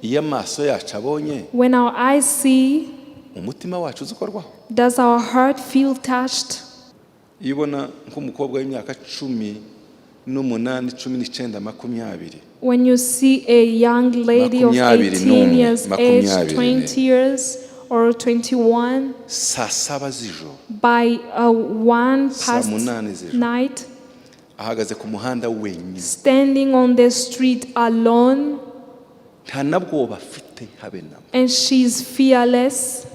Iyo amaso yacu abonye, When our eyes see, umutima wacu uzi ukorwaho? Does our heart feel touched? Iyo ubona nk'umukobwa w'imyaka 18, 19, 20, When you see a young lady of 21, 18 years age, 24, 20 years or 21, saa 7 z'ijoro, by one saa past 8 z'ijoro, night, ahagaze ku muhanda wenyine, standing on the street alone, nta na bwoba afite habe namba, and she's fearless.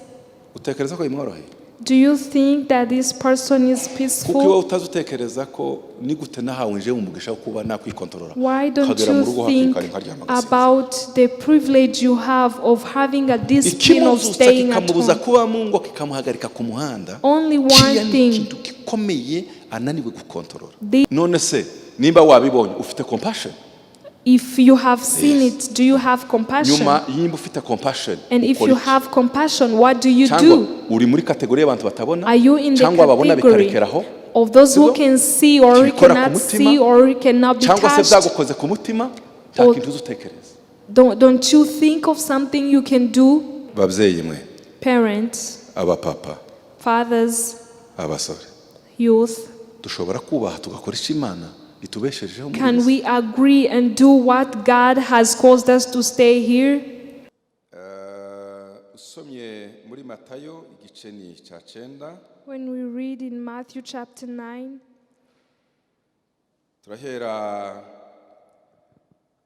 Utekereza ko bimworoheye? Do you think that this person is Kuko iwe peaceful? utazi utekereza ko ni gute nahawe nje umugisha wo kuba nakwikontorora Why don't nkagera mu you rugo hakiri think kare nkaryama ngasinzira. About the privilege you have of having a discipline of Ikimuzutsa staying at kikamubuza home? kuba mu ngo kikamuhagarika ku muhanda, Only kiriya one ni thing. ikintu gikomeye ananiwe gukontorora. None se nimba wabibonye, ufite compassion? If you have seen Yes. it, do you have compassion? Nyuma nimba ufite compassion, And if ukora you iki? Have compassion, what do you Cyangwa do? Uri muri catégorie y'abantu batabona, Are you in the cyangwa babona category bikarekeraho, of those who sibyo? can see or who Ntibikora ku cannot mutima, see or who cannot be cyangwa se touched? byagukoze ku mutima, nta kintu uzi utekereza? Don't you think of something you can do? Babyeyi mwe, Parents, abapapa, fathers, abasore, youth, dushobora kubaha tugakora icyo Imana itubeshejeho muri can iyi si? We agree and do what God has caused us to stay here? Eh, usomye muri Matayo igice ni icya 9. When we read in Matthew chapter 9, Turahera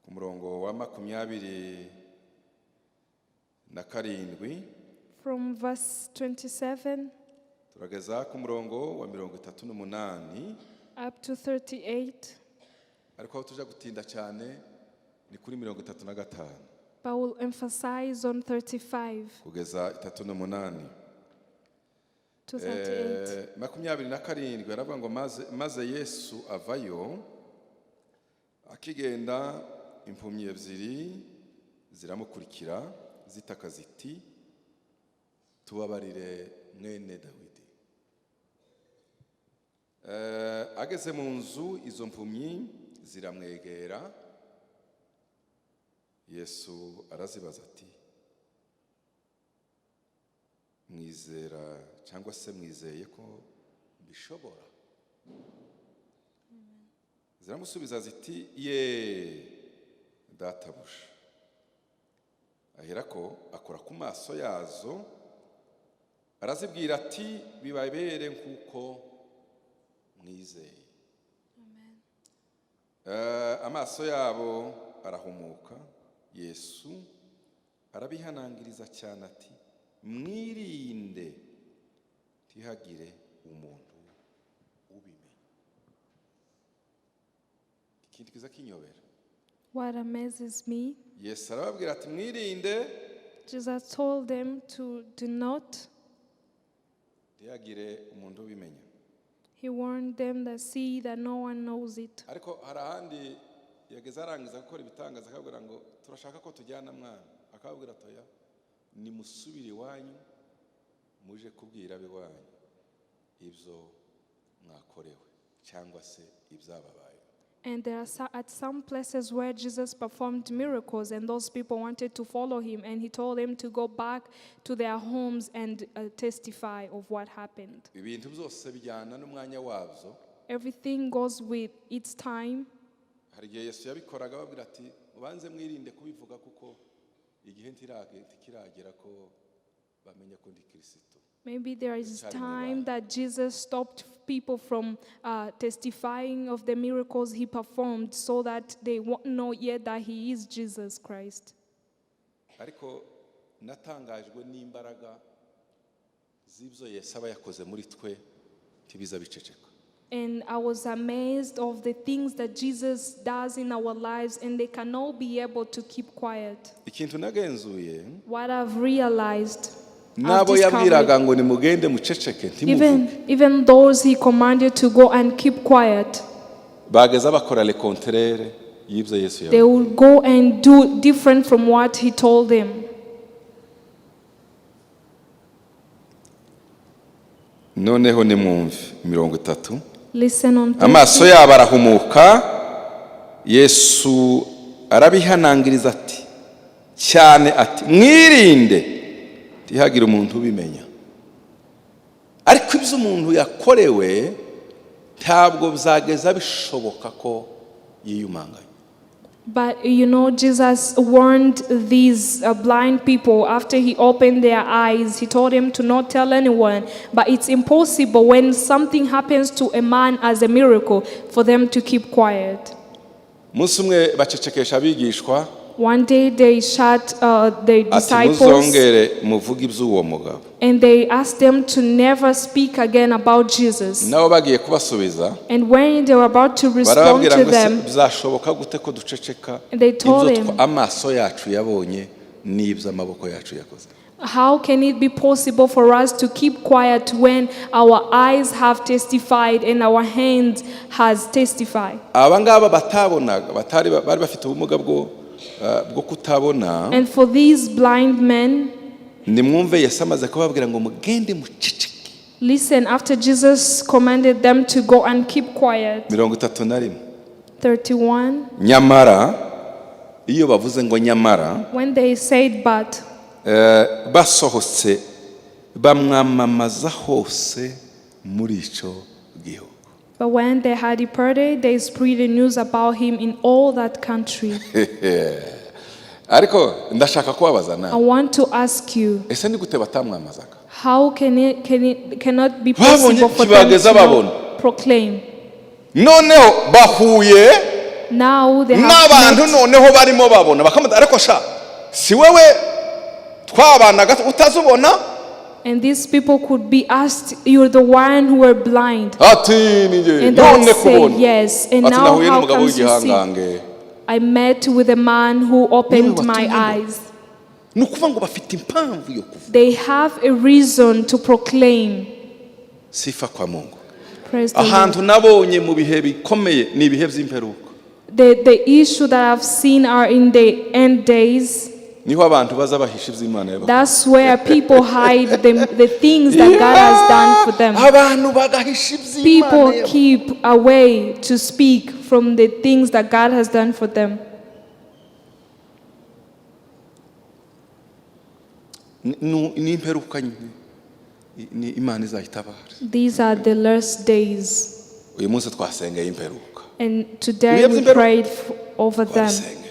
ku murongo wa 27, from verse 27 turageza ku murongo wa 38. Up to 38, Ariko aho tuja gutinda cyane ni kuri 35, but we'll emphasize on 35 kugeza 38. To 38. Eh, 27 aravuga ngo maze Yesu avayo akigenda, impumyi ebyiri ziramukurikira zitaka ziti: "Tubabarire, mwene Dawidi." Eh, ageze mu nzu izo mpumyi ziramwegera. Yesu arazibaza ati: "Mwizera cyangwa se mwizeye ko mbishobora?" Ziramusubiza ziti: "Ye, databuja." Aherako akora ku maso yazo, arazibwira ati: "Bibabere nk'uko mwizeye." Eh, amaso yabo arahumuka. Yesu arabihanangiriza cyane ati: "Mwirinde ntihagire umuntu ubimenya." Ikintu kiza kinyobera, What amazes me, Yesu arababwira ati: "Mwirinde Jesus told them to do not, ntihagire umuntu ubimenya." he warned them that see that no one knows it. Ariko hari ahandi yageze arangiza gukora ibitangaza, akababwira ngo: "Turashaka ko tujyana mwana." Akababwira ati: "Oya, nimusubire iwanyu muje kubwira ab'iwanyu ibyo mwakorewe cyangwa se ibyababaye." And there are at some places where Jesus performed miracles, and those people wanted to follow him, and he told them to go back to their homes and testify of what happened. Ibintu byose bijyana n'umwanya wabyo. Everything goes with its time. Hari igihe Yesu yabikoraga ababwira ati: "Mubanze mwirinde kubivuga kuko igihe ntikiragera ko bamenya ko ndi Kirisito." Maybe there is Cyari mu time ibanga. That Jesus stopped people from testifying of the miracles he performed so that they won't know yet that he is Jesus Christ. Ariko natangajwe n'imbaraga z'ibyo Yesu aba yakoze muri twe, ntibiza biceceka. And I was amazed of the things that Jesus does in our lives, and they cannot be able to keep quiet. Ikintu nagenzuye, What I've realized, I've n'abo discovered, yabwiraga ngo nimugende muceceke ntimuvuge, even those he commanded to go and keep quiet, bageza bakora le contraire y'ibyo Yesu they yavuze. will go and do different from what he told them. Noneho nimwumve 30. Listen on 30. Amaso yabo arahumuka. Yesu arabihanangiriza ati: Cyane ati mwirinde ntihagire umuntu ubimenya ariko ibyo umuntu yakorewe ntabwo byageza bishoboka ko yiyumanganya. But Jesus warned these blind people after he opened their eyes. He told them to not tell anyone. But it's impossible when something happens to a man as a miracle for them to keep quiet. Umunsi umwe bacecekesha abigishwa. One day they shut the Ati disciples muzongere muvuge iby'uwo mugabo. And they asked them to never speak again about Jesus. Nabo bagiye kubasubiza And when they were about to respond barababwira to ngo ese them, bizashoboka gute ko duceceka And they told ibyo him, amaso yacu yabonye n'ibyo amaboko yacu yakoze? "How can it be possible for us to keep quiet when our eyes have testified and our hands has testified?" Aba ngaba batabonaga batari bari bafite ubumuga bwo bwo kutabona. And for these blind men, nimwumve Yesu amaze kubabwira ngo mugende muceceke. Listen, after Jesus commanded them to go and keep quiet. 31. 31. Nyamara iyo bavuze ngo nyamara, When they said, but, basohotse bamwamamaza hose muri icyo gihugu. But when they had departed, they spread the news about him in all that country. Ariko ndashaka kubabaza nawe. I want to ask you, Ese ni gute batamwamazaga? how can it cannot be Babonye possible for them kibageza to babona. not proclaim? Noneho bahuye Now they have n'abantu met, noneho barimo babona bakamuta ariko sha si wowe twabanaga utazubona? And these people could be asked, "You're the one who were blind." Ati ni njye. And they None would say, kubona. "Yes." And Ati now nahuye how n'umugabo comes you see? w'igihangange. I met with a man who opened Niwe my watumye mbona. eyes. Ni ukuvuga ngo bafite impamvu yo kuvuga. They have a reason to proclaim. Sifa kwa Mungu. Praise the Lord. Ahantu nabonye mu bihe bikomeye ni ibihe by'imperuka. The issue that I've seen are in the end days. Niho abantu baza bahisha iby'Imana yabakoze. That's where people hide the things that God has done for them. Abantu bagahisha iby'Imana People yabakoze. keep away to speak from the things that God has done for them. Ni imperuka nyine ni Imana izayitabara. These are the last days. Uyu munsi twasengeye imperuka. And today Ibihe we by'imperuka. prayed over them. Twabisengeye.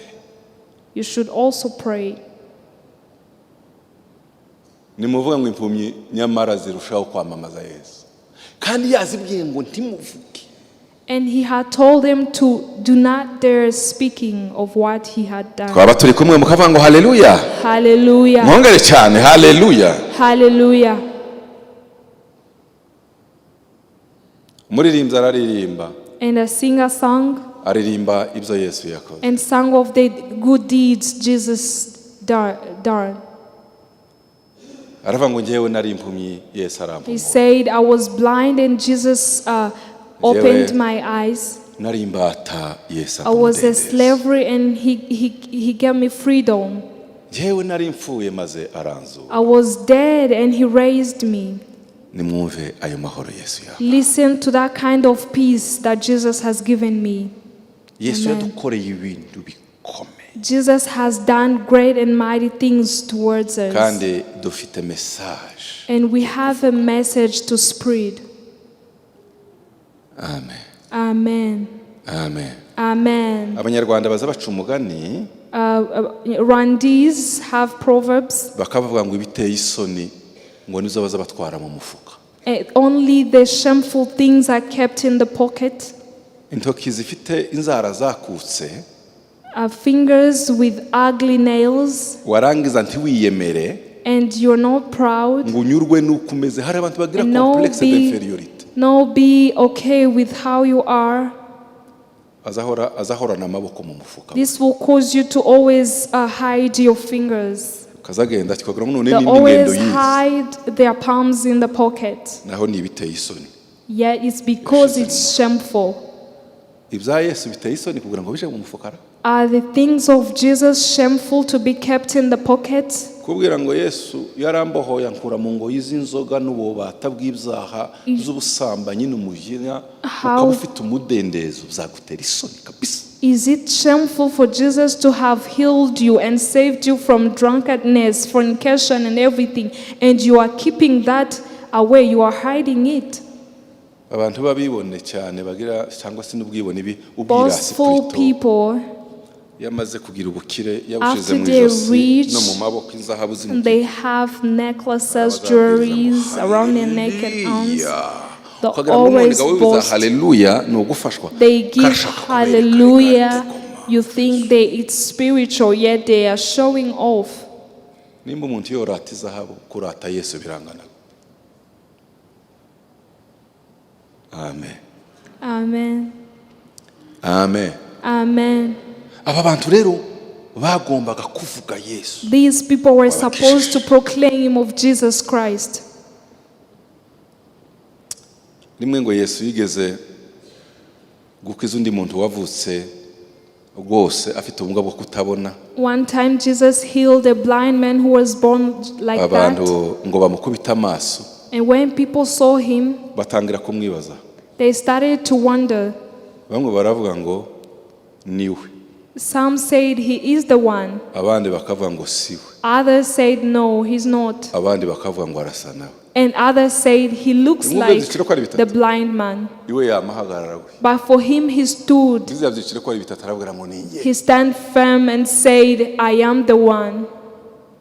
You should also pray. Nimuvuga ngo impumyi nyamara zirushaho kwamamaza Yesu kandi yazibwiye ngo ntimuvuge. And he had told them to do not dare speaking of what he had done. Twaba turi kumwe mukavuga ngo haleluya. Hallelujah. Mwongere cyane haleluya. Hallelujah. Umuririmbyi araririmba. And a singer sang Aririmba ibyo Yesu yakoze. And sang of the good deeds Jesus done. Aravuga ngo ngewe nari impumyi Yesu He arampumura. said, "I was blind and Jesus opened my eyes. Nari imbata Yesu I was a umudendezo. slavery and he gave me freedom. Ngewe nari mfuye maze aranzura. I was dead and he raised me." Nimwumve ayo mahoro Yesu yawe. Listen to that kind of peace that Jesus has given me. Yesu Amen. yadukoreye ibintu bikomeye. Jesus has done great and mighty things towards us. Kandi dufite message. And we have a message to spread. Amen. Amen. Amen. Amen. Abanyarwanda baza baca umugani. Rwandese have proverbs. Bakabavuga ngo ibiteye isoni ngo nizo baza batwara mu mufuka. Only the shameful things are kept in the pocket. Intoki zifite inzara zakutse. Fingers with ugly nails, Warangiza ntiwiyemere and you're not proud. ngo unyurwe n'uko umeze. Hari abantu bagira And no complexe be, d'infériorité. No be okay with how you are. Azahora azahorana amaboko mu mufuka. This will cause you to always hide your fingers. Kazagenda kikagira ngo none They n'indi ngendo always yize. hide their palms in the pocket. Naho ni ibiteye isoni. Yet it's because it's shameful. Ibya Yesu biteye isoni kugira ngo bije mu mufuka ra? Are the things of Jesus shameful to be kept in the pocket? Kubwira ngo Yesu yarambohoye ankura mu ngoyi z'inzoga n'ububata bw'ibyaha z'ubusambanyi n'umujinya ukaba ufite umudendezo byagutera isoni kabisa. Is it shameful for Jesus to have healed you and saved you from drunkenness, fornication, and everything, and you are keeping that away? You are hiding it. Abantu b'abibone cyane bagira cyangwa se n'ubwibone bi ubwirasi Boastful plutôt people, iyo amaze kugira ubukire yabushize after mu they ijosi reach, no mu maboko inzahabu and they have necklaces, jewelries around their neck and arms. They ukagira ngo none always gawe wiza boast. Haleluya ni ugufashwa They give Karashaka kubereka hallelujah. reka koma. You think they it's spiritual, yet they are showing off. Nimba umuntu yorata izahabu kurata Yesu birangana. Amen. Amen. Amen. Amen. Aba bantu rero bagombaga kuvuga Yesu. These people were supposed to proclaim of Jesus Christ. Rimwe ngo Yesu yigeze gukiza undi muntu wavutse rwose afite ubumuga bwo kutabona. One time Jesus healed a blind man who was born like that. Abantu ngo bamukubite amaso And when people saw him, batangira kumwibaza. They started to wonder. Bamwe baravuga ngo niwe. Some said he is the one. Abandi bakavuga ngo siwe. Others said no, he's not. Abandi bakavuga ngo arasa nawe. And others said he looks Mwumve like ibyiciro ko ari bitatu. the blind man. Iwe yamahagarara we. But for him, he stood. Biriya byiciro ko ari bitatu arabwira ngo ni njye. He stand firm and said, "I am the one."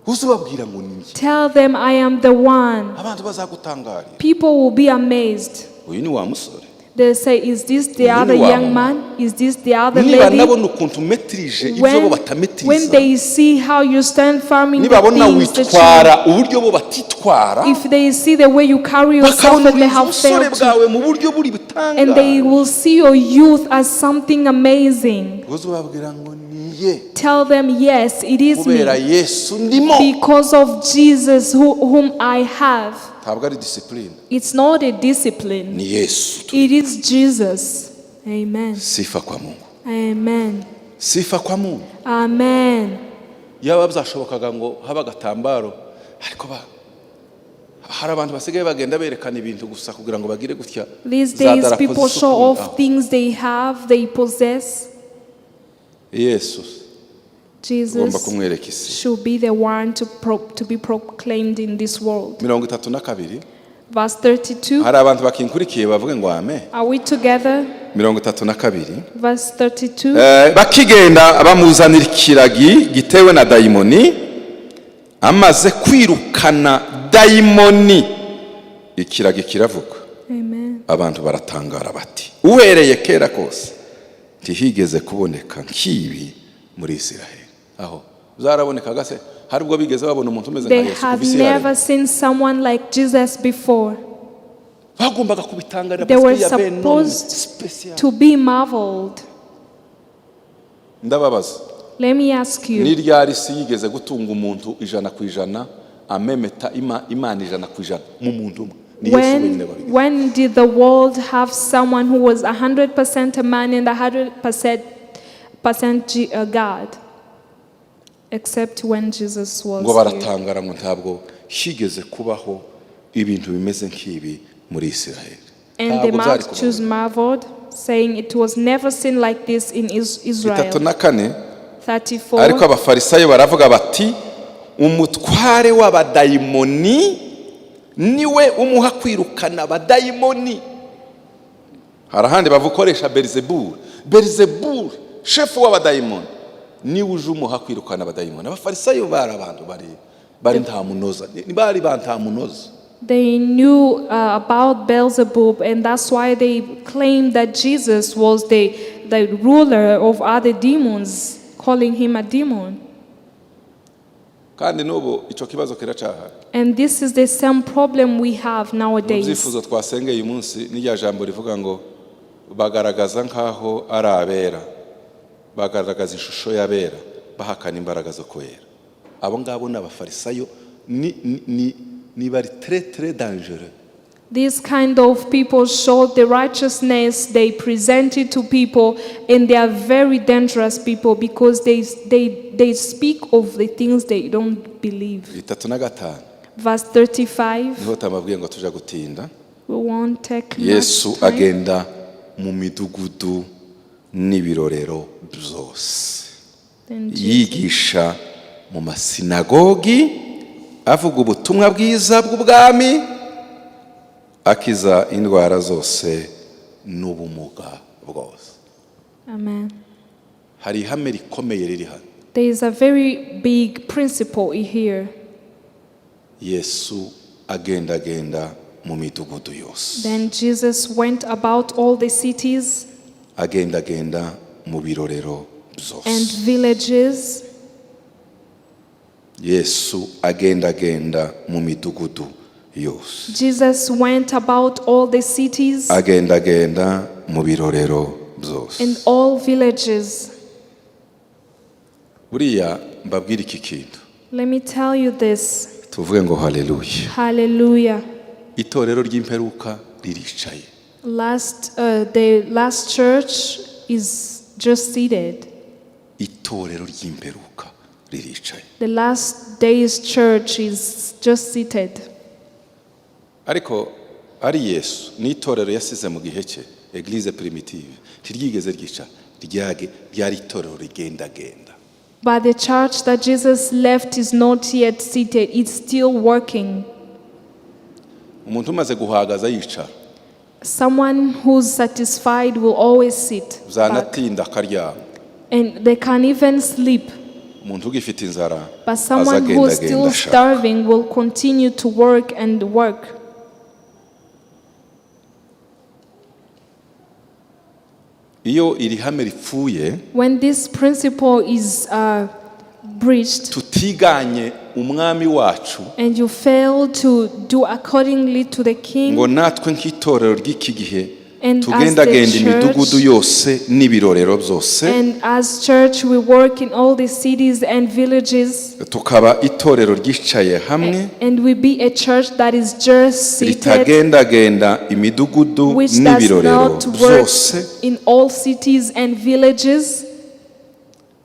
Uzubabwira ngo ni njye. Tell them, "I am the one." Abantu bazagutangarira. People will be amazed. Uyu ni wa musore. They say, "Is this the Uyu ni other wa young mama. man? Is this the other Niba lady?" nabona ukuntu umetirije ibyo bo When batametiriza they see how you stand firm in the nibabona things that you, witwara uburyo bo batitwara if they see the way you carry yourself bakabona and they urinze have ubusore failed to, bwawe mu buryo buri and they butangaje will see your youth as something amazing. uzubabwira ngo niye. Tell them, "Yes, it is Kubera me. Yesu ndimo. Because of Jesus whom I have." Ntabwo ari discipline. It's not a discipline. Ni Yesu. It is Jesus. Amen. Sifa kwa Mungu. Amen. Sifa kwa Mungu. Amen. Yaba byashobokaga ngo habe agatambaro ariko ba hari abantu basigaye bagenda berekana ibintu gusa kugira ngo bagire gutya These za days, darapo people show zisukuye. off things they have, they possess. Yesu ugomba Jesus kumwereka isi. Should be the one to be proclaimed in this world. 32. Verse 32. Hari abantu bakinkurikiye bavuge ngo amen. Are we together? 32. Verse 32. Bakigenda bamuzanira ikiragi gitewe na dayimoni amaze kwirukana dayimoni ikiragi kiravuga. Amen. Abantu baratangara bati uhereye kera kose ntihigeze kuboneka nk'ibi muri Isiraheli. Aho byarabonekaga se hari ubwo bigeze babona umuntu umeze nka They Yesu kuva have isi yaremwa? never seen someone like Jesus before. Bagombaga kubitangarira They parce were qu'il y avait un homme supposed spécial. to be marveled. Ndababaza. Let me ask you. Ni ryari isi yigeze gutunga umuntu 100% amemeta Imana 100% mu muntu umwe? Ni Yesu wenyine When, wabigize. when did the world have someone who was 100% a man and 100% percent God? Except when Jesus was Ngo here. baratangara ngo ntabwo higeze kubaho ibintu bimeze nk'ibi muri Isiraheli. And the Ntabwo byari multitudes kubaho. marveled, saying it was never seen like this in Itatu Israel. na kane. 34. Ariko abafarisayo baravuga bati umutware w'abadayimoni niwe umuha kwirukana abadayimoni. Hari ahandi bavukoresha Berizeburi. Berizeburi shefu w'abadayimoni niwe uje umuha kwirukana abadayimoni. Abafarisayo bari abantu bari nta munoza bari ba nta munoza. They knew about Beelzebub, and that's why they claimed that Jesus was the ruler of other demons, calling him a demon. Kandi n'ubu icyo kibazo kiracyahari. And this is the same problem we have Mu nowadays. byifuzo twasengeye uyu munsi n'irya jambo rivuga ngo bagaragaza nk'aho ari abera bagaragaza ishusho y'abera bahakana imbaraga zo kwera. Abo ngabo ni abafarisayo ni bari très très dangereux. These kind of people show the righteousness they presented to people, and they are very dangerous people because they speak of the things they don't believe. 35. Verse 35, Niho tambabwiye ngo tuja gutinda. We won't take Yesu much time. agenda mu midugudu N'ibirorero byose, Then Jesus, yigisha mu masinagogi, avuga ubutumwa bwiza bw'ubwami, akiza indwara zose n'ubumuga bwose. Amen. Hari ihame rikomeye riri hano. There is a very big principle here. Yesu agendagenda mu midugudu yose, Then Jesus went about all the cities agendagenda mu birorero byose. And villages. Yesu agendagenda mu midugudu yose, Jesus went about all the cities agendagenda mu birorero byose. And all villages. Buriya mbabwire iki kintu. Let me tell you this. Tuvuge ngo haleluya. Hallelujah. Itorero ry'imperuka riricaye. The last church is just seated. Itorero ry'imperuka riricaye. The last days church is just seated. Ariko ari Yesu n'itorero yasize mu gihe cye, église primitive, ntiryigeze ryica ryage, ryari itorero rigendagenda. But the church that Jesus left is not yet seated, it's still working. Umuntu umaze guhagaza yicara. Someone who's satisfied will always sit back. Zanatinda akaryama. And they can even sleep. Umuntu ugifite inzara But someone who's azagendagenda still ashaka. starving will continue to work and work. Iyo iri hame ripfuye, When this principle is breached tutiganye umwami wacu, and you fail to do accordingly to the king, ngo natwe nk'itorero ry'iki gihe And as the tugendagenda church- imidugudu yose n'ibirorero byose, and as church we work in all the cities and villages, tukaba itorero ryicaye hamwe, and we be a church that is just seated, ritagendagenda imidugudu which does n'ibirorero not work byose, in all cities and villages,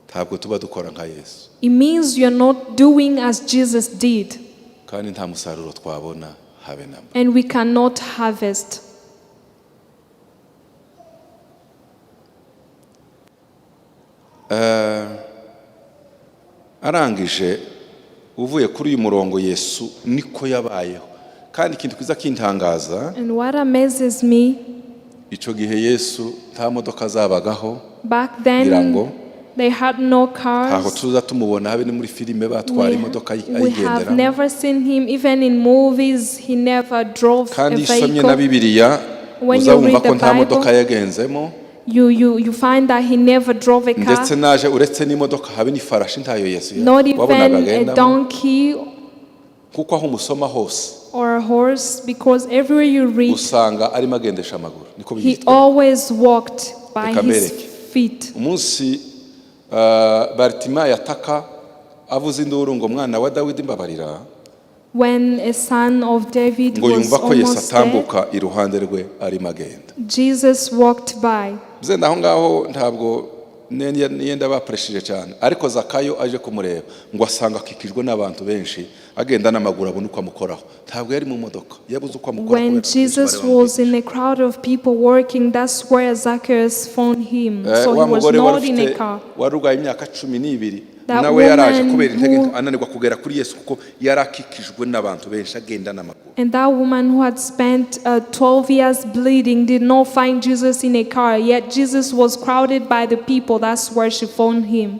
ntabwo tuba dukora nka Yesu, it means you're not doing as Jesus did, kandi nta musaruro twabona habe namba. And we cannot harvest. Arangije uvuye kuri uyu murongo, Yesu niko yabayeho, kandi ikintu kiza kintangaza, And what amazes me, icyo gihe Yesu nta modoka zabagaho. Back Ngira ngo then they had no ntaho cars. tuza tumubona habe ni muri filime batwara We, imodoka we have ayigenderamo. Never seen him, even in movies, he never drove a Kandi iyo usomye na vehicle. Bibiliya When uza you wumva read ko the nta Bible, modoka yagenzemo. you find that he never drove a car, Ndetse naje uretse n'imodoka habe n'ifarashi ntayo Yesu not wabonaga even a agendamo, donkey kuko aho umusoma hose or a horse, because everywhere you read, usanga arimo agendesha amaguru, niko he byitwa. Always walked by Reka his mbereke. Feet. Umunsi Baritimayo ataka avuze induru ngo mwana wa Dawidi mbabarira, When a son of David ngo was yumva ko Yesu almost dead, atambuka iruhande rwe arimo agenda. Jesus walked by. Zenda aho ngaho ntabwo niyenda bapresheje cyane, ariko Zakayo aje kumureba ngo asanga akikijwe n'abantu benshi, agenda n'amaguru abona uko amukoraho. Ntabwo yari mu modoka, yabuze uko amukora When kubera abantu benshi Jesus bari was in a crowd of people working, that's where Zacchaeus found him. Eh, So he wa was mugore wari not in a ufite car. wari urwaye imyaka 12 That nawe yaraje woman kubera intege who- ananirwa kugera kuri Yesu kuko yari akikijwe n'abantu benshi agenda n'amaguru. And that woman who had spent 12 years bleeding did not find Jesus in a car, yet Jesus was crowded by the people. That's where she found him.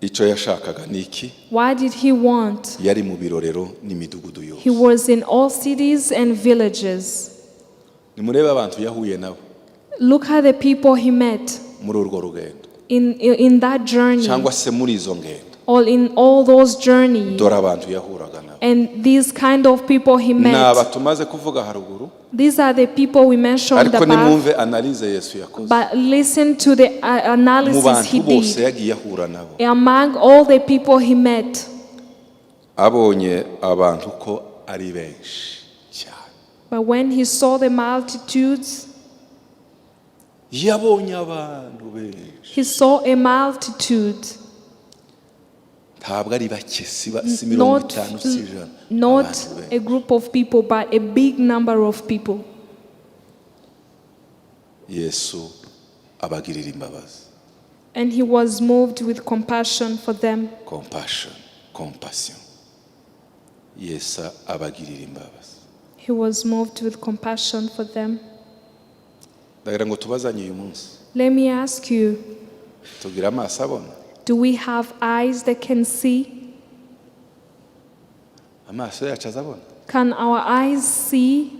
Icyo yashakaga ni iki? Why did he want? Yari mu birorero n'imidugudu He yose. Was in all cities and villages. Nimurebe abantu yahuye nabo Look at the people he met muri urwo rugendo in that journey cyangwa se muri izo ngendo. Or in all those journeys. Dore abantu yahuraga nabo. And these kind of people he Ni aba met. tumaze kuvuga haruguru. These are the people we mentioned Ariko above. nimwumve analyse Yesu yakoze But listen to the mu analysis bantu he bose did. yagiye ahura nabo. Among all the people he met, Abonye abantu ko ari benshi cyane, but when he saw the multitudes, yabonye abantu benshi, he saw a multitude, ntabwo ari bake, si mirongo not, itanu, si 100, not abantu benshi. A group of people, but a big number of people. Yesu Abagirira imbabazi. And he was moved with compassion for them. Compassion, compassion. Yesu abagirira imbabazi. He was moved with compassion for them. Ndagira ngo tubazanye uyu munsi. Let me ask you, Tugira amaso abona? do we have eyes that can see? Amaso yacu azabona? Can our eyes see?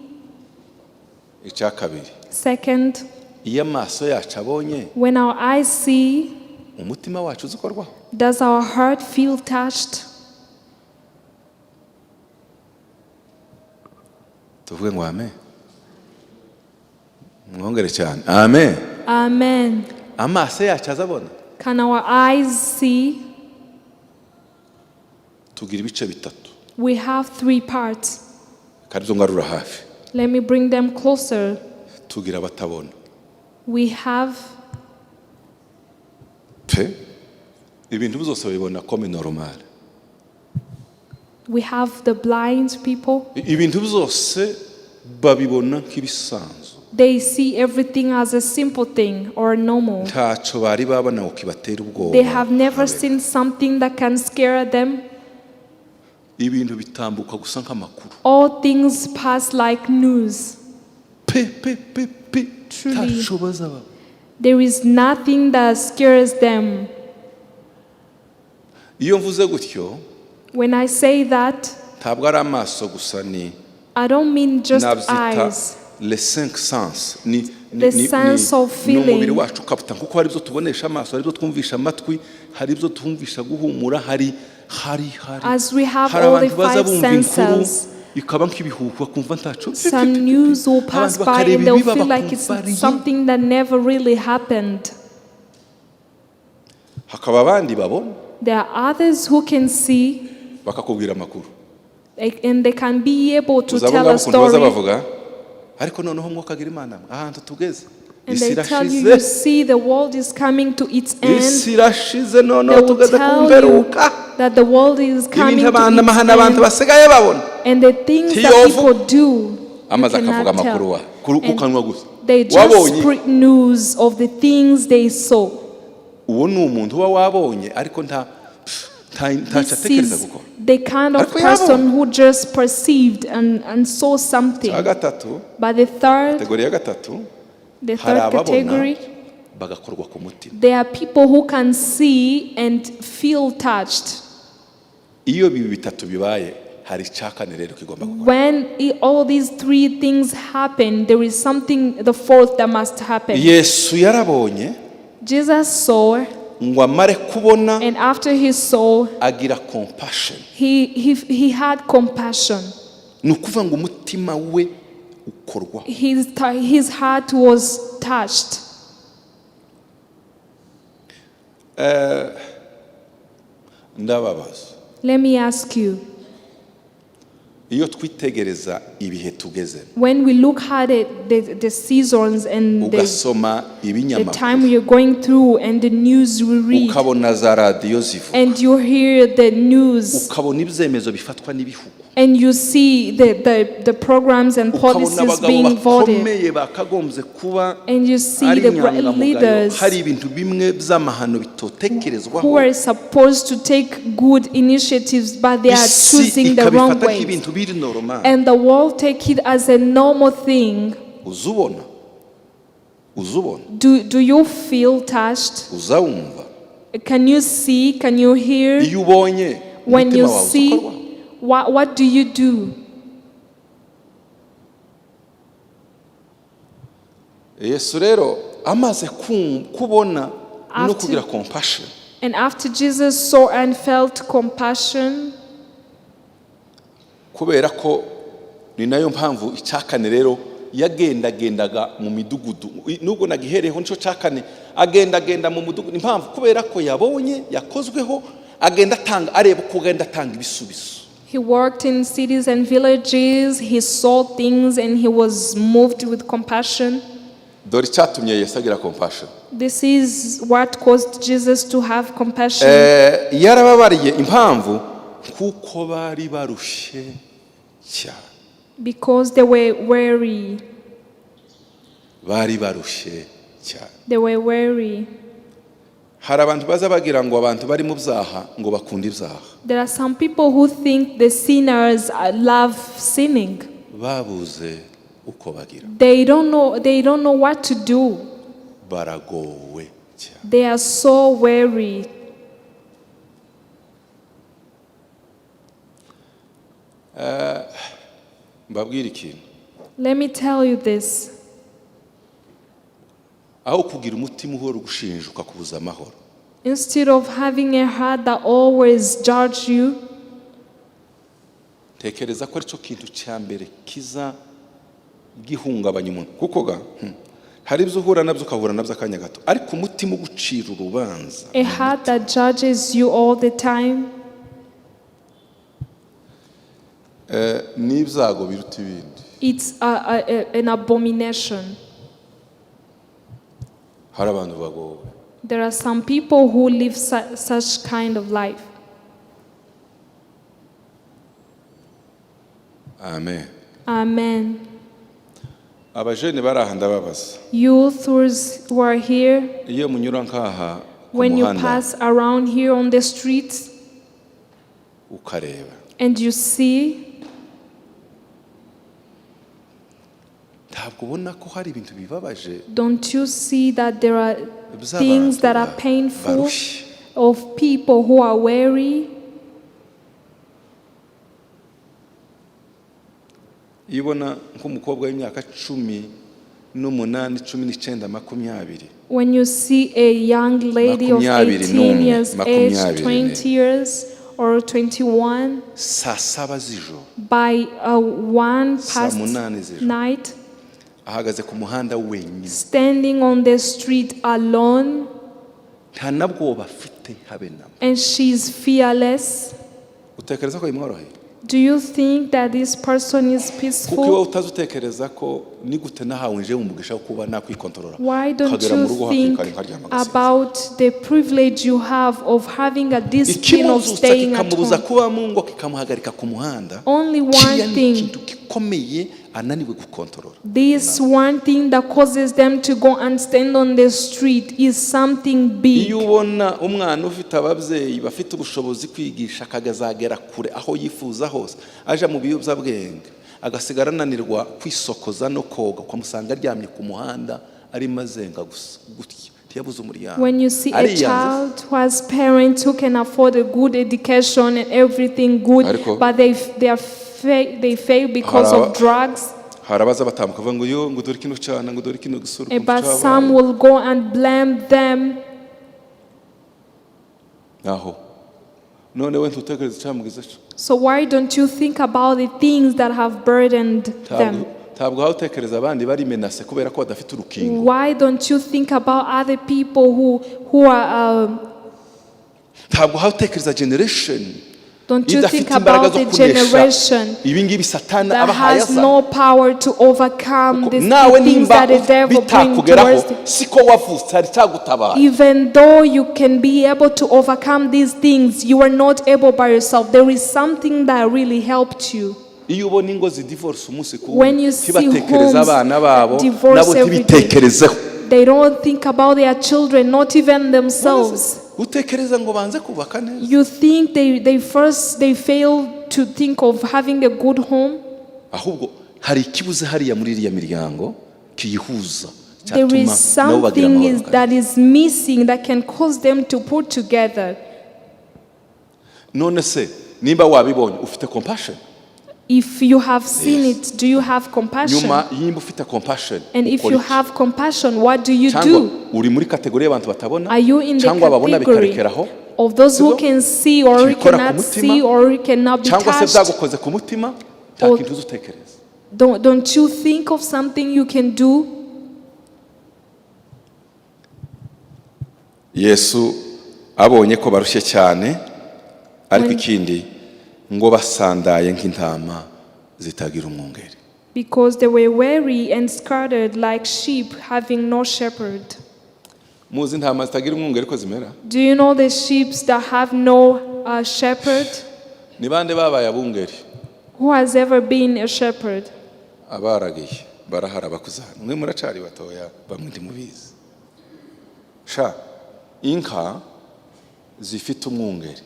Icya kabiri, Second, iyo amaso yacu abonye, when our eyes see, umutima wacu uzi ukorwaho? Does our heart feel touched? Tuvuge ngo amen. Mwongere cyane, amen. Amen. Amaso yacu azabona? Can our eyes see? Tugira ibice bitatu. We have three parts. Kandi zo ngarura hafi. Let me bring them closer. Tugira abatabona. We have Pe ibintu byose babibona comme normal. We have the blind people. Ibintu byose babibona nk'ibisanzwe. They see everything as a simple thing or normal. Ntacyo bari babona ngo kibatera ubwoba. They have never seen something that can scare them. Ibintu bitambuka gusa nk'amakuru. All things pass like news. Pe pe pe pe. Truly. Ntacyo bazaba. There is nothing that scares them. Iyo mvuze gutyo, When I say that, ntabwo ari amaso gusa, ni I don't mean just nabyita eyes. Les cinq sens, ni The sense of ni umubiri feeling. wacu ukabuta, kuko hari ibyo tubonesha amaso, hari ibyo twumvisha amatwi, hari ibyo twumvisha guhumura, hari As we have hari all the abantu baza five bumva inkuru senses, ikaba nk'ibihuha, bakumva ntaco. some news will pass Abantu by bakareba and they'll ibiba feel like it's bakumva ari something that never really happened. Hakaba abandi babona, There are others who can see, bakakubwira amakuru, like, and they can be able to uzi abo tell ngabo a ukuntu baza story. bavuga, ariko noneho mwuka agira Imana, ahantu tugeze, And isi they tell you, irashize. you see, the world is coming to its end. Isi irashize, noneho They will tugeze ku tell you mperuka. that the world is coming Ibintu to abantu, its amahano abantu end. basigaye babona. And the things that Ntiyovu. people do, you Amaze akavuga cannot amakuru tell. wa ku And kanwa gusa. they just Wabonye. spread news of the things they saw. Uwo ni umuntu uba wabonye, ariko nta ntacyo This atekereza is gukora. the kind of Ariko person yabonye. who just perceived and saw something. Icya gatatu, But the third, catégorie ya gatatu, the hari third ababona category, bagakorwa ku mutima. there are people who can see and feel touched. Iyo ibi bitatu bibaye, hari icya kane rero kigomba gukora. When all these three things happen, there is something, the fourth, that must happen. Yesu yarabonye. Jesus saw, Ngo amare kubona, and after he saw, agira compassion. he had compassion. Ni ukuvuga ngo umutima we ukorwaho. His heart was touched. Ndababaza. Let me ask you, Iyo twitegereza ibihe tugezemo, when we look at it, the seasons and ugasoma the ibinyamakuru, time we are going through and the news we read, ukabona za radiyo zivuga, and you hear the news, ukabona ibyemezo bifatwa n'ibihugu, and you see the programs and ukabona policies abagabo being voted, bakomeye bakagombye kuba and you see ari the great inyangamugayo, leaders hari ibintu bimwe by'amahano bitotekerezwaho, who are supposed to take good initiatives, but they are isi choosing the wrong ikabifata way. nk'ibintu biri normal. And the world take it as a normal thing. Uzubona, uzubona? Do you feel touched? Uzawumva? Can you see? Can you hear? Iyo ubonye, When umutima you wawe see, ukorwaho? what do you do? Yesu rero amaze kubona no kugira compassion, And after Jesus saw and felt compassion, kubera ko ni nayo mpamvu icyakane rero yagendagendaga mu midugudu. Nubwo nagihereyeho nicyo cyakane, agendagenda mu mudugudu. Impamvu, kubera ko yabonye, yakozweho, agenda atanga, areba uko agenda atanga ibisubizo. He worked in cities and villages, he saw things and he was moved with compassion. Dore icyatumye Yesu agira compassion. This is what caused Jesus to have compassion. Yarababariye. Impamvu, kuko bari barushye cyane. Because they were weary. Bari barushye cyane. They were weary. Hari abantu baza bagira ngo abantu bari mu byaha ngo bakunda ibyaha. There are some people who think the sinners love sinning. Babuze uko bagira. They don't know what to do. Baragowe cyane. They are so weary. Mbabwire ikintu. Let me tell you this. Aho kugira umutima uhora ugushinja ukakubuza amahoro, Instead of having a heart that always judge you, tekereza ko aricyo kintu cya mbere kiza gihungabanya umuntu, kuko ga hari ibyo uhura nabyo ukahura nabyo akanya gato, ariko umutima ugucira urubanza, a heart that judges you all the time, n'ibyago biruta ibindi. It's an abomination. Hari abantu bagowe. There are some people who live such kind of life. Amen. Amen. Abajene bari aha, ndababaza. Youth who are here, Iyo munyura nk'aha ku when you muhanda pass around here on the streets ukareba, and you see, ntabwo ubona ko hari ibintu bibabaje don't you see that there are by'abantu things that are painful barushye? Of people who are weary? Iyo ubona nk'umukobwa w'imyaka 18, 19, 20, When you see a young lady of 21, 18 years age, 20, 20 years or 21, saa 7 z'ijoro, by one saa past 8 z'ijoro, night, ahagaze ku muhanda wenyine, standing on the street alone, nta na bwoba afite habe namba, and she's fearless. Utekereza ko bimworoheye? Do you think that this person is Kuko iwe peaceful? utazi utekereza ko ni gute nahawe nje umugisha wo kuba nakwikontorora, Why don't ukagera mu you rugo hakiri think kare nkaryama ngasinzira. about the privilege you have of having a discipline of Ikimuzutsa staying at kikamubuza home? kuba mu ngo, kikamuhagarika ku muhanda, Only kiriya one ni thing. ikintu gikomeye ananiwe gukontorora. This one thing that causes them to go and stand on the street is something big. Iyo ubona umwana ufite ababyeyi bafite ubushobozi kwigisha akazagera kure aho yifuza hose, aja mu biyobyabwenge agasigara ananirwa kwisokoza no koga, ukamusanga aryamye ku muhanda arimo azenga gusa gutya, ntiyabuze umuryango. When you see a Ariyanze. Child who has parents who can afford a good education and everything good, Ariko- but they fail because Hari of drugs. Hari abaza batambuka bavuga ngo yo, ngo dore kino cyana, ngo dore kino gisura ukuntu But cyabaye. some will go and blame them. Aho none we ntutekereza icyamugize cyo? So why don't you think about the things that have burdened Ntabwo them? ntabwo waba utekereza abandi bari menacé kubera ko badafite urukingo. Why don't you think about other people who are Ntabwo waba utekereza generation don't you idafite think imbaraga about zo the kunesha generation ibi ngibi Satani that abahaye has aza? no power to overcome these Nawe things nimba that the devil brings bitakugeraho, towards them? siko wavutse, hari icyagutabaye. Even though you can be able to overcome these things, you are not able by yourself. There is something that really helped you. Iyo ubona ingo zidivorce umunsi ku When wundi, you see ntibatekereze homes abana babo, divorce nabo every day, ntibitekerezeho, they don't think about their children, not even themselves. Utekereza ngo banze kubaka neza? You think they first they fail to think of having a good home? Ahubwo hari ikibuze hariya muri iriya miryango kiyihuza, There cyatuma is nabo bagira something amahoro. is, that is missing that can cause them to put together. None se nimba wabibonye, ufite compassion? If you have seen Yes. it, do you have compassion? Nyuma nimba ufite compassion, And if ukora you iki? Have compassion, what do you Cyangwa do? uri muri catégorie y'abantu batabona, Are you in the cyangwa babona category bikarekeraho, of those who sibyo? can see or who Ntibikora ku cannot mutima, see or who cannot be cyangwa se touched? byagukoze ku mutima, nta kintu uzi utekereza? Don't you think of something you can do? Yesu abonye ko barushye cyane, ariko When- ikindi ngo basandaye nk'intama zitagira umwungeri. Because they were weary and scattered like sheep having no shepherd. Muzi intama zitagira umwungeri ko zimera? Do you know the sheep that have no shepherd? Ni bande babaye abungeri? Who has ever been a shepherd? Abaragiye barahara, bakuze hano, mwe muracari batoya, bamwe ntimubizi. Sha, inka zifite umwungeri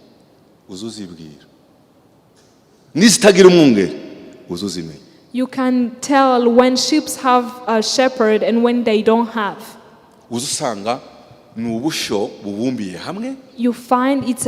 uzuzibwira, n'izitagira umwungeri uzuzimenya. You can tell when sheep have a shepherd and when they don't have. Uza usanga ni ubushyo bubumbiye hamwe, You find it's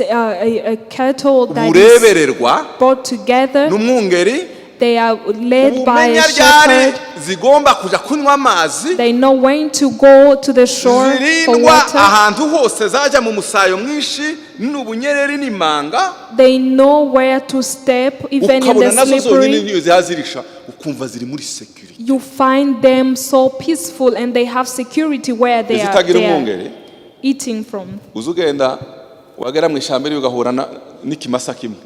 a cattle that is burebererwa brought together. n'umwungeri. They are led by Ubumenya a ryari shepherd. zigomba kuja kunywa amazi. They know when to go to the shore for Zirindwa water. ahantu hose zajya mu musayo mwinshi n'ubunyereri n'imanga. They know where to step, even in Ukabona the nazo zonyine slippery. niyo zihazirisha, ukumva ziri muri security. You find them so peaceful and they have security where they are, Izitagira they are umwungeri, eating from. uza ugenda wagera mu ishyamba rero ugahura n'ikimasa kimwe,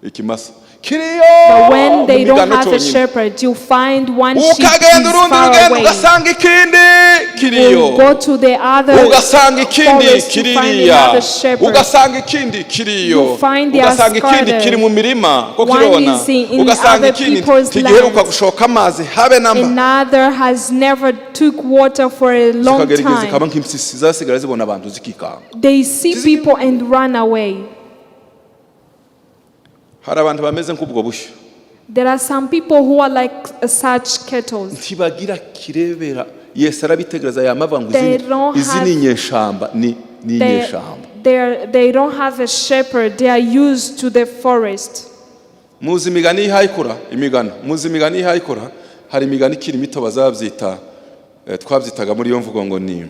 ikimasa kiriyo But when mu they don't migano have a cyonyine. shepherd, you find one sheep Ukagenda is urundi far rugendo, away. ugasanga ikindi kiriyo. You go to the other Ugasanga ikindi forest to find kiririya, another shepherd. ugasanga ikindi kiriyo, You find they are ugasanga ikindi scattered. kiri mu mirima ko One kirona, is in ugasanga other ikindi people's ntigiheruka lands. gushoka amazi habe namba. Another has never took water for a long Zikagera igihe zikaba time. nk'impyisi, zasigara zibona abantu zikikanga. They see people and run away. Hari abantu bameze nk'ubwo bushyo. There are some people who are like such kettles. Ntibagira kirebera. Yesu arabitegereza yamavuga ngo They izi don't izi have- ni inyeshamba, ni inyeshamba. They don't have a shepherd. They are used to the forest. Muzi imigani y'ihayikura, imigano? Muzi imigani y'ihayikura? Hari imigani ikiri mito bazabyita, twabyitaga muri iyo mvugo ngo ni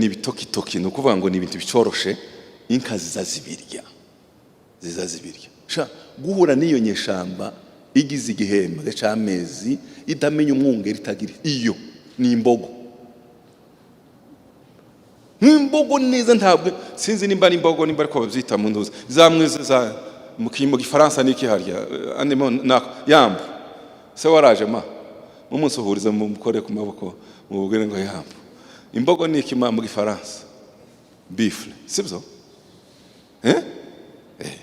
ibitokitoki, ni ukuvuga ngo ni ibintu bicoroshe, inka ziza zibirya, ziza zibirya. Sha, guhura n'iyo nyeshamba igize igihembwe c'amezi idamenya umwungeri, itagira iyo, ni imbogo, nk'imbogo neza. Ntabwo sinzi nimba ari imbogo, nimba ariko babyita mu ntuzi zamwe za mu gifaransa niki harya? Andimo nako yambu se waraje ma mumunsuhurize, mukore ku maboko, mubwire ngo yambu. Imbogo ni iki ma mu gifaransa? Buffle, sibyo? Eh eh.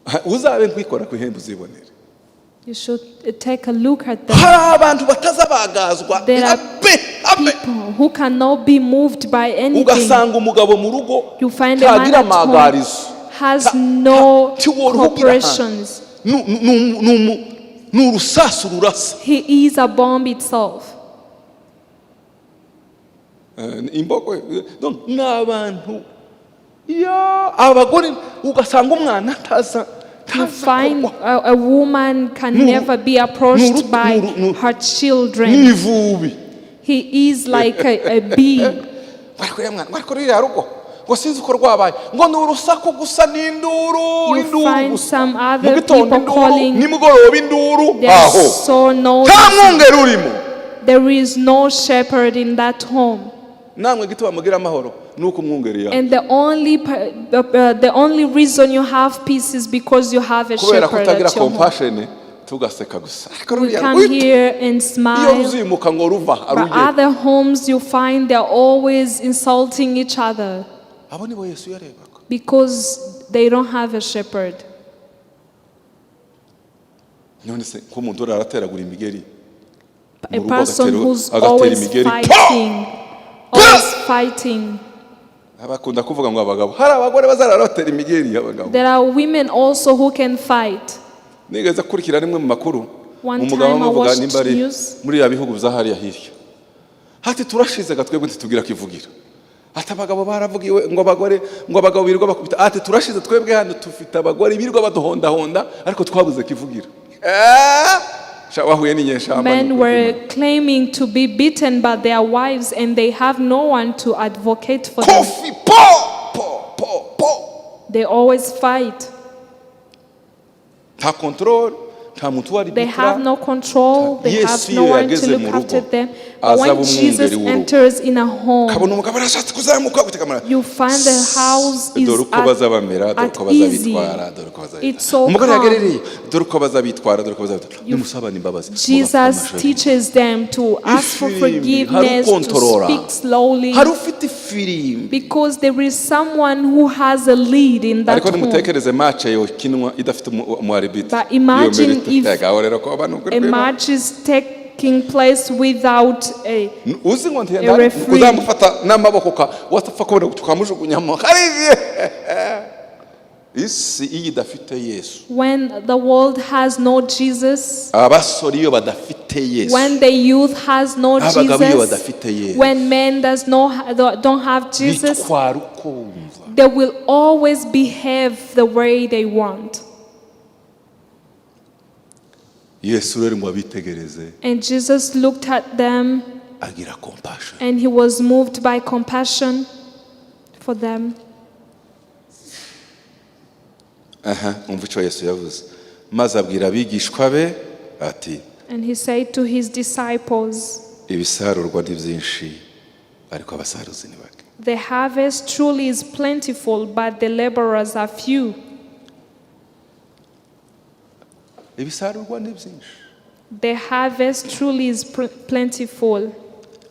Ha, uzabe nkwikora ku ihembe uzibonere. You should take a look at them. Hari abantu batazabagazwa. There are Abe abe. people who cannot be moved by anything. Ugasanga umugabo mu rugo You find a man ntagira at home amagarizo, has no tiworuhugira. cooperations. Ni urusasu rurasa. He is a bomb itself. Imbogo, donc ni abantu ya abagore, ugasanga umwana ntaza You ntaza find kugwa. a woman can never be approached by her children. N'ivubi. He is like a bee. Ngo ariko uriya mwana, ngo ariko ruriya rugo, ngo sinzi uko rwabaye, ngo ni urusaku gusa n'induru. You Induru find gusa some mu other gitondo, people induru calling. nimugoroba, induru. They are Aho so noisy. nta mwungeri urimo. There is no shepherd in that home. Namwe gito bamugira amahoro ni uko umwungeri yawe. And the only reason you have peace is because you have a Kubera shepherd kutagira at your home. compassion, tugaseka gusa, ariko We ruriya come rwita here and iyo smile. ruzimuka ngo ruva But arugera. other homes you find they're always insulting each other Abo nibo Yesu yarebaga. because they don't have a shepherd. None se nk'umuntu uri arateragura imigeri A mu rugo, person who's agatera always imigeri, fighting, always fighting. Abakunda kuvuga ngo abagabo, hari abagore bazarara batera imigeri abagabo. There are women also who can fight. Nigeze kurikira rimwe mu makuru, One umugabo time I amuvuga watched nimba ari news. muri ya bihugu bya hariya hirya, hati turashize gatwebwe ntitugira kivugira, ati abagabo baravugiwe, ngo abagore, ngo abagabo birirwa bakubita, ati turashize twebwe hano tufite abagore birirwa baduhondahonda, ariko twabuze kivugira. Sha, wahuye n'inyeshamba. Men Ni ukuri. were claiming to be beaten by their wives and they have no one to advocate for them. Kofi po po po po. They always fight. Nta control, nta muntu uwo They have no control. They have Yesu no iyo one to yageze look mu rugo, after them. But aza when aba umwungeri Jesus w'urugo. enters in a home, Kabona umugabo arashatse kuzamuka gutekamara. you find the house is Dore uko bazabamera, dore at uko easy. bazabitwara, dore uko bazabitwara. It's so Umugore calm. yagerereye, dore uko bazabitwara, dore uko bazabitwara. Nimusabane imbabazi, Jesus mugapfa. teaches them to ask for Ifirimbi, hari forgiveness, to ukontorora. speak slowly, Hari ufite ifirimbi. because there is someone who has a lead in that Ariko home. nimutekereze match yokinwa idafite umu arbitre. But imagine if gaho rero ko abantu A match is take taking place without a Uzi ngo a referee. Uzamufata n'amaboko ka watapfa kubona tukamujugunyamo hariya. Isi iyo idafite Yesu, When the world has no Jesus, abasore iyo badafite Yesu, when the youth has no abagabo iyo Jesus, badafite Yesu, when men does no don't have Jesus, bitwara uko bumva. They will always behave the way they want. Yesu rero ngo abitegereze, And Jesus looked at them agira compassion. And he was moved by compassion for them. Aha, umva icyo Yesu yavuze: maze abwira abigishwa be ati, And he said to his disciples, ibisarurwa ni byinshi, ariko abasaruzi ni bake. "The harvest truly is plentiful, but the laborers are few." Ibisarurwa ni byinshi. The harvest truly is plentiful.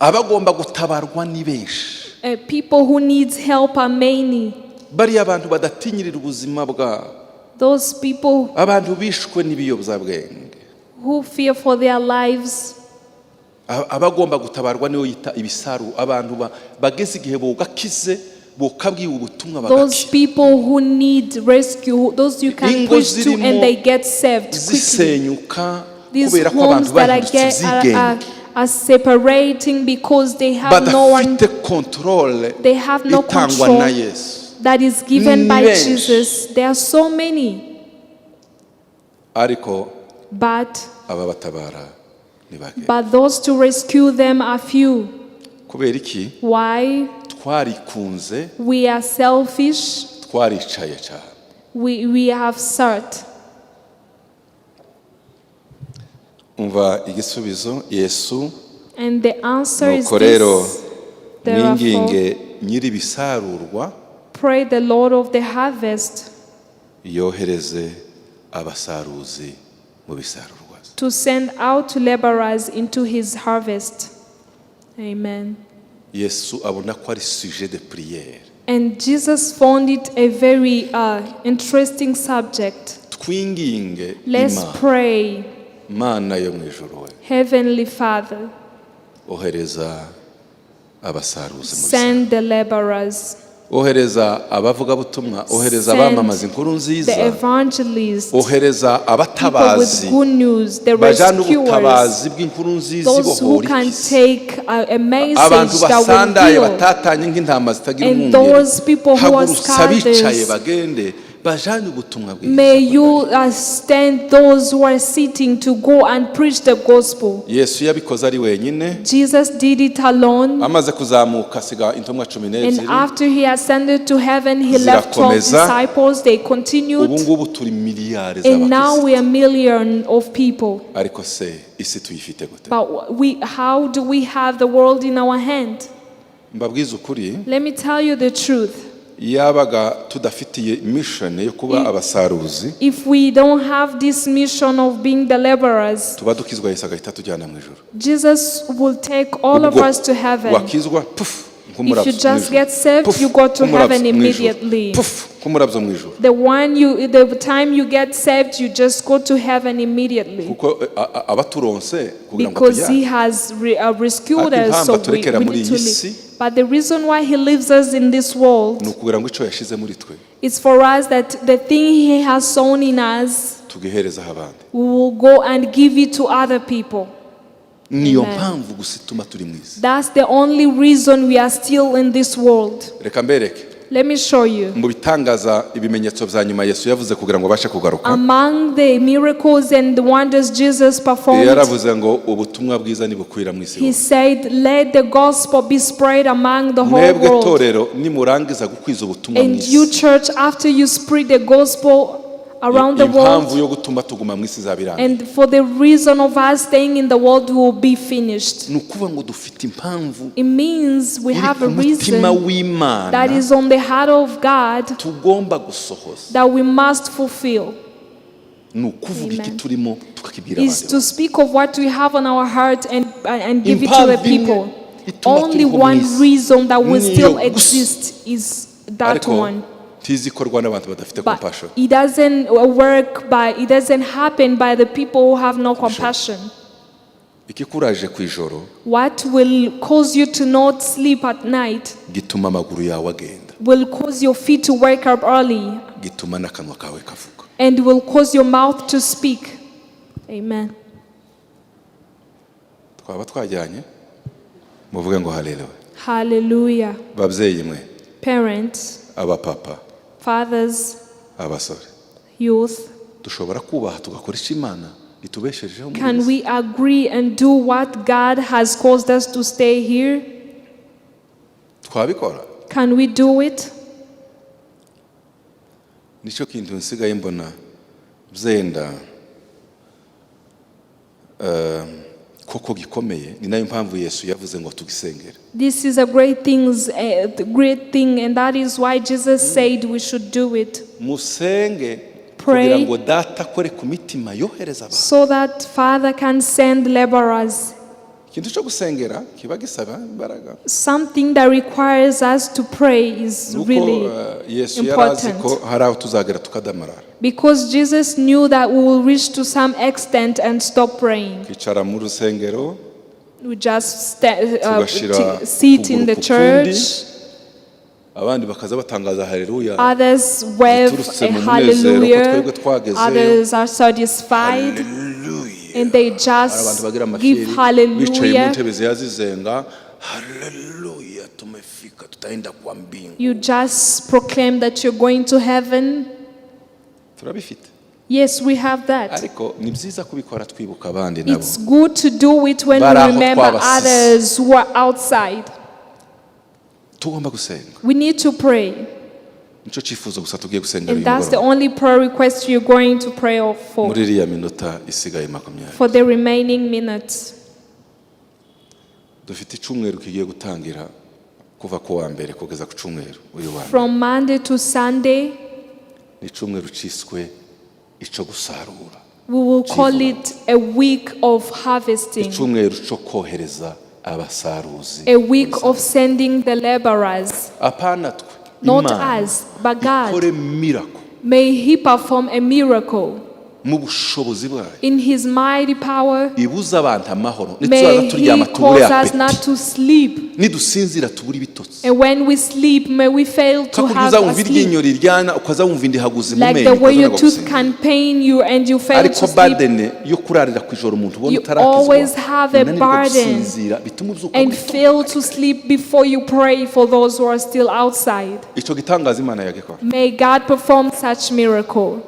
Abagomba gutabarwa ni benshi. People who needs help are many. Bariya abantu badatinyirira ubuzima bwabo, Those people abantu bishwe n'ibiyobyabwenge, who fear for their lives, abagomba gutabarwa niyo yita ibisaru, abantu bageze igihe bogakize, bokabwiwe ubutumwa those bagakira, people who need rescue, those you can Ingo preach to zirimo and they get saved quickly. zisenyuka These kubera ko homes abantu that are, bahindutse get, are, are, ibyigenge, are separating because they have no one, badafite contrôle they have no itangwa na control Yesu. That is given by Ni benshi. Jesus. There are so many, Ariko but ababatabara ni bake. but those to rescue them are few. Kubera iki? Why? Twarikunze. We are selfish. Twaricaye cyane. We have sat. Umva igisubizo Yesu: And the answer is nuko rero this. Therefore, mwinginge nyir'ibisarurwa pray the Lord of the harvest yohereze abasaruzi mu bisarurwa. To send out laborers into his harvest. Amen. Yesu abona ko ari sujet de prière. And Jesus found it a very interesting subject. Twinginge Let's Imana. Pray, Mana yo mu ijuru we, Heavenly Father, ohereza abasaruzi mu bisarurwa. Send the laborers, Ohereza abavugabutumwa, ohereza Send abamamaza inkuru nziza, the evangelists, ohereza people with abatabazi good news, the bajana rescuers, ubutabazi bw'inkuru nziza those who ibohora can isi, take a message abantu that will basandaye, heal. batatanye nk'intama zitagira And umwungeri. those people who are Hagurutsa abicaye scattered, bagende bajane ubutumwa bwiza. may you stand those who are sitting to go and preach the gospel. Yesu yabikoze ari wenyine. Jesus did it alone. Amaze kuzamuka asiga intumwa cumi And n'ebyiri. after he ascended to heaven, he left 12 Zirakomeza. Disciples. They Ubu continued. ngubu turi miliyari And now z'abakristo. we are million of people. Ariko se isi tuyifite gute? But how do we have the world in our hand? Mbabwize ukuri, Let me tell you the truth. Yabaga tudafitiye mission yo kuba abasaruzi, If we don't have this mission of being the laborers, tuba dukizwa Yesu agahita tujyana mu ijuru. Jesus will take all of Ubwo us to heaven. wakizwa, pufu, nk'umurabyo If you just mu ijuru. get saved, Pufu, you go to nk'umurabyo heaven mu ijuru. immediately. Pufu, nk'umurabyo mu ijuru. The time you get saved, you just go to heaven immediately. Kuko abaturonse kugira ngo Because he tujyane. has rescued Ariko us, impamvu so we aturekera muri need to iyi si, live. But the reason why he leaves us in this world ni ukugira ngo icyo yashize muri twe is for us that the thing he has sown in us, tugiherezaho abandi. We will go and give it to other people. Niyo Amen. Mpamvu gusa ituma turi mu isi. That's the only reason we are still in this world. Reka mbereke Let me show you. Mu bitangaza, ibimenyetso bya nyuma Yesu yavuze kugira ngo abashe kugaruka. Among the miracles and the wonders Jesus performed, Yaravuze ngo ubutumwa bwiza nibukwira mu isi he hose. said, "Let the gospel be spread among the whole Mwebwe world." torero, nimurangiza gukwiza ubutumwa mu And you, isi, church, after you spread the gospel around the impamvu world, yo gutuma tuguma mu isi izaba irangiye. and for the reason of us staying in the world will be finished. Ni ukuvuga ngo dufite impamvu It means we iri have ku a mutima reason w'Imana that is on the heart of God tugomba gusohoza. That we must fulfill. Ni ukuvuga iki Amen. turimo tukakibwira Is abandi. to speak of what we have on our heart and give it to the Impamvu imwe people. ituma Only turiho mu one isi. Reason that we Niyo still gusa. Exist is that Ariko one. ntizikorwa n'abantu badafite But compassion. it doesn't work by it doesn't happen by the people who have no compassion. Ikikuraje ku ijoro What will cause you to not sleep at night gituma amaguru yawe agenda, will cause your feet to wake up early gituma n'akanwa kawe kavuga. And will cause your mouth to speak. Amen. Twaba twajyanye, muvuge ngo haleluya. Hallelujah. Babyeyi mwe, Parents, abapapa, fathers, abasore, youth, dushobora kubaha tugakora icyo Imana itubeshejeho muri can iyi si? We agree and do what God has caused us to stay here? Twabikora? Can we do it? Nicyo kintu nsigaye mbona byenda koko gikomeye, ni nayo mpamvu Yesu yavuze ngo tugisengere. This is a great thing, and that is why Jesus said we should do it. Musenge Pray. kugira ngo Data akore ku mitima yohereza abantu. So that Father can send laborers. Ikintu cyo gusengera kiba gisaba imbaraga. Something that requires us to pray is Nuko really Yesu yari azi important. ko hari aho tuzagera tukadamarara, Because Jesus knew that we will reach to some extent and stop praying. Twicara mu rusengero, We just tugashira sit in ukuguru the ku kundi, church. Abandi bakaza batangaza haleluya Others wave ziturutse a mu munezero ko hallelujah. twebwe twagezeyo. Others are satisfied. Haleluya. And they Hari abantu just bagira give amafiri bicaye mu hallelujah. ntebe ziya zizenga, haleluya, tumefika, tutaenda kwa mbingu. You just proclaim that you're going to heaven. Turabifite. Yes, we have that. Ariko ni byiza kubikora twibuka abandi nabo It's good to do it when we bari aho remember twabasize. Others who are outside. Tugomba gusenga. We need to pray. Nicyo cyifuzo gusa tugiye gusengera And uyu that's the mugoroba only prayer request you're going to pray for muri iriya minota isigaye 20. for the remaining minutes. Dufite icyumweru kigiye gutangira kuva ku wa mbere kugeza ku cyumweru uyu wa mbere. From Monday to Sunday, Ni icyumweru cyiswe icyo gusarura, we will call Kivuga. It a week of harvesting, icyumweru cyo kohereza abasaruzi. A week of sending the laborers. Apana twe, Not Imana us, but God. ikore miracle May He perform a miracle mu bushobozi bwayo, in His mighty power. Ibuza abantu amahoro. Nituzaza May turyama He tubure cause us appétit, not to sleep. nidusinzira tubure ibitotsi. And when we sleep, may we fail to Kakurya have uzawumva a sleep. iryinyo riryana, ukaza wumva indihaguzi mu Like menyo, the way your ukazanagwa tooth gusinzira. can pain you and you fail Ariko to sleep. burden yo kurarira ku ijoro umuntu ubona You utarakizwa, always have a unanirwa burden gusinzira bituma ubyuka and mu gitondo. Fail to sleep before you pray for those who are still outside. Icyo gitangaza Imana yagikora. May God perform such miracle.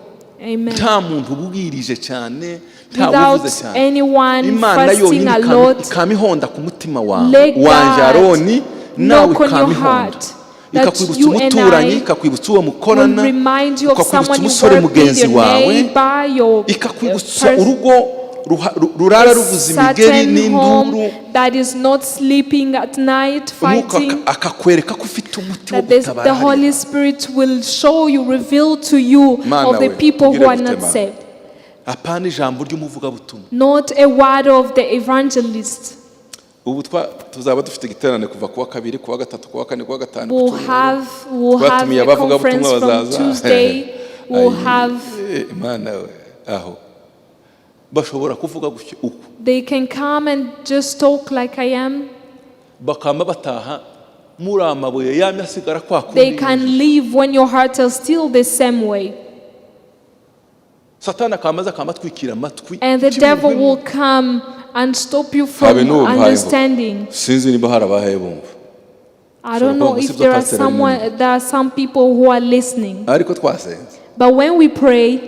Amen. Nta muntu ubwirije cyane, nta Without wuvuze cyane, anyone Imana fasting yonyine a lot, ikama ihonda ku mutima wawe let wanjye God Aroni nawe, knock on your ikama ihonda heart that ikakwibutsa you and umuturanyi, I ikakwibutsa uwo will mukorana, remind you of ikakwibutsa someone you umusore work with, mugenzi your wawe, neighbor, your ikakwibutsa person, urugo rurara ruvuza imigeri certain n'induru, home that is not sleeping at night, Umwuka fighting. akakwereka ko ufite umuti wo That this, gutabara the hariya. Holy Spirit will show you, reveal to you Mana of the we, people who ugire are not gute, Mana? saved. Apana ijambo ry'umuvugabutumwa. Not a word of the evangelist. Ubu tuzaba dufite igiterane kuva kuwa kabiri, kuwa gatatu, kuwa kane, kuwa gatanu, ku We'll cyumweru. have, we'll have Twatumiye a abavugabutumwa conference from bazaza. Tuesday. We'll Ayi, have, Imana we, aho bashobora kuvuga gutyo uku, they can come and just talk like I am. Bakaba bataha muri amabuye yamye asigara kwa They kundi. Can leave when your heart is still the same way. Satani akamaze akaba atwikira amatwi. And the devil will come and stop you Habe from n'ubu mpaye understanding. Sinzi niba hari abahaye bumva. I don't know Ushobora if kuvuga there are ngo someone, there are some people who are listening. Ariko twasenze, But when we pray,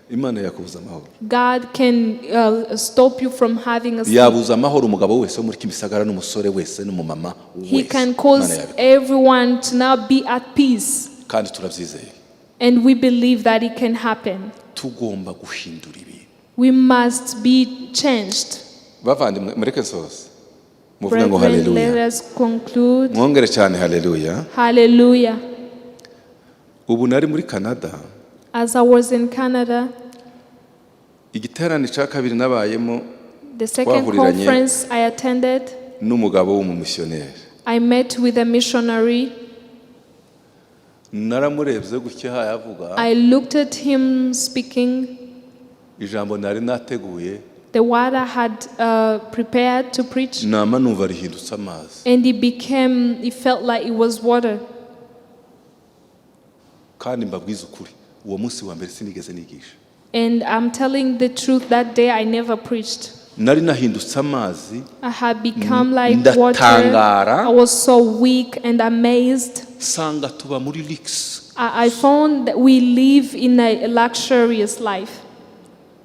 Imana yakubuza amahoro. God can stop you from having a sleep. Yabuza amahoro umugabo wese wo muri Kimisagara n'umusore wese n'umumama He wese. can Imana cause yabikora. Everyone to now be at peace. Kandi turabyizeye. And we believe that it can happen. Tugomba guhindura ibintu. We must be changed. Bavandimwe, mureke nsoze muvuge ngo Brethren, haleluya. Let us conclude. Mwongere cyane haleluya. Hallelujah. Ubu nari muri Canada. As I was in Canada, Igiterane cya kabiri nabayemo the second twahuriranye conference I attended, n'umugabo w'umumisiyoneri. I met with a missionary. Naramurebye gutya yavuga, I looked at him speaking. Ijambo nari nateguye The The word I had prepared to preach, nama numva rihindutse amazi. And it felt like it was water. Kandi mbabwize ukuri, uwo munsi wa mbere sinigeze nigisha. And I'm telling the truth, that day I never preached. Nari nahindutse amazi. I had become like water. Ndatangara. I was so weak and amazed. Sanga tuba muri luxe. I found that we live in a luxurious life.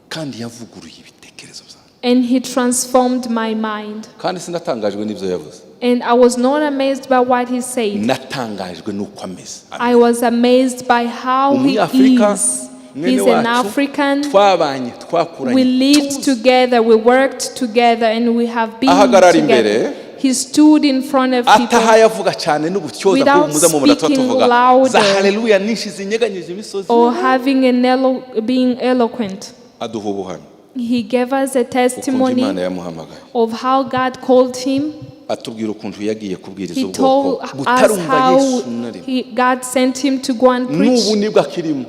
Kandi yavuguruye ibitekerezo byanjye. And he transformed my mind. Kandi sinatangajwe n'ibyo yavuze. And I was not amazed by what he said. Natangajwe n'uko ameze. I was amazed by how he Umunyafurika is. mwene He's an wacu African. twabanye, We twakuranye, lived tuzi. Together, we worked together, and we have been Ahagarara together. imbere. He stood in front of people Atahaye avuga cyane n'ubutyoza without bw'umuza mubona tuba speaking tuvuga louder za haleluya nyinshi zinyeganyije imisozi. Or having an being eloquent. Aduha ubuhamya He gave us a ukuntu testimony Imana yamuhamagaye. Of how God called him. Atubwira ukuntu yagiye kubwiriza He ubwoko told us butarumva how Yesu na rimwe. God sent him to go and preach. N'ubu nibwo akirimo.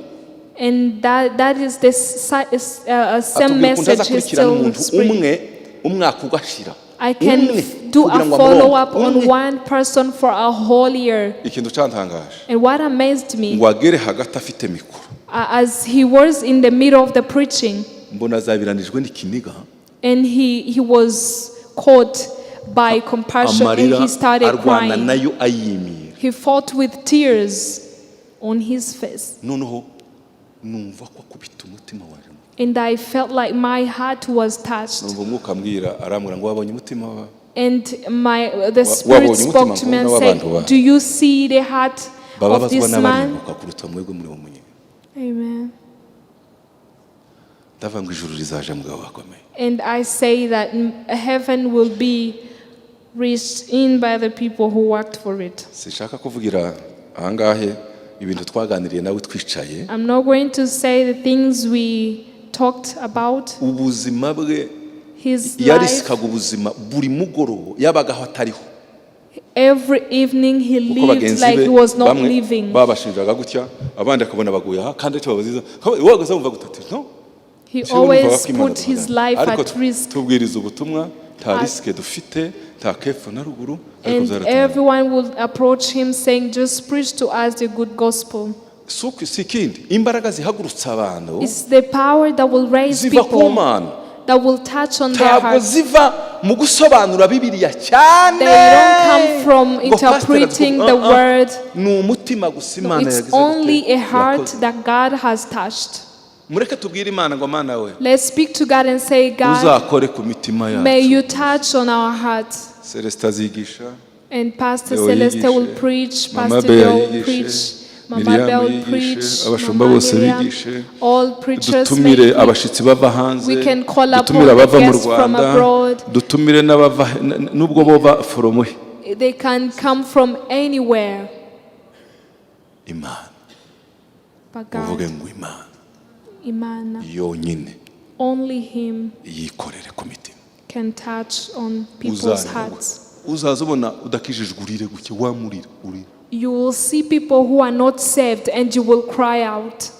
And that is the same Atubwira ukuntu message he's azakurikirana still umuntu spreading. umwe umwaka ugashira, I can umwe do kugira a ngo follow up amuronke on umwe. one person for a whole year. Ikintu cyantangaje, And what amazed me, ngo agere hagati afite mikoro, as he was in the middle of the preaching, mbona azabiranijwe n'ikiniga, and he was caught by compassion and amarira he started arwana crying. Nayo ayimira. He fought with tears on his face. Noneho numva ko akubita umutima waje. And I felt like my heart was touched. Numva umwuka ambwira, arambwira ngo wabonye umutima wawe? And the Spirit Wabonye spoke umutima to me and nk'uw'abantu said, ba "Do you see the heart of bababazwa this man?" n'abarimbuka kuruta mwebwe muri bo munyine. Amen. Ndavuga ngo ijuru rizaje mugabo bakomeye. And I say that heaven will be reached in by the people who worked for it. Sinshaka kuvugira ahangahe ibintu twaganiriye nawe twicaye. I'm not going to say the things we talked about. Ubuzima bwe, His life, yarisikaga ubuzima buri mugoroba yabagaho atariho, every evening he kuko lived bagenzi like be he was not bamwe living. babashinjaga gutya, abandi akabona baguye aha kandi icyo babaziza wagaza wumva gutati no. He Siwe numva always ko Imana put his duhangana. Life Ariko at risk. tubwiriza ubutumwa, nta risque dufite, nta kepfo na ruguru, ariko And byaratunaniye. everyone would approach him saying, "Just preach to us the good gospel." Si si ikindi, imbaraga zihagurutsa abantu It's the power that will raise ziva ku people, Mana, that will touch on their ntabwo hearts. Ziva mu gusobanura Bibiliya cyane They don't come from ngo pastor interpreting aduku- the Ah, ah. word. Ni umutima gusa Imana It's yagize gute? only a heart Yakoze. that God has touched. Mureke tubwire Imana ngo Mana we, Let's speak to God and say, "God, uzakore ku mitima may yacu. you touch on our hearts." Celestin azigisha. And Pastor Leo Celeste will yigishe, preach, Mama Pastor Bea Leo will yigishe, preach, Mama Miriam Bell yigishe, preach, abashumba Mama bose Miriam, bigishe. All preachers may Dutumire preach. abashitsi bava hanze, We can call upon dutumire the abava mu guests from Rwanda, abroad. Dutumire n'abava nubwo bova from They can come from anywhere. Imana, But uvuge God, ngo Imana Imana, yonyine only Him yikorere ku mitima. Can touch on people's Uzareba hearts. uzaza ubona udakijijwe urire gutya wamurira urire. You will see people who are not saved and you will cry out.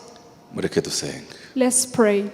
Mureke dusenge. Let's pray.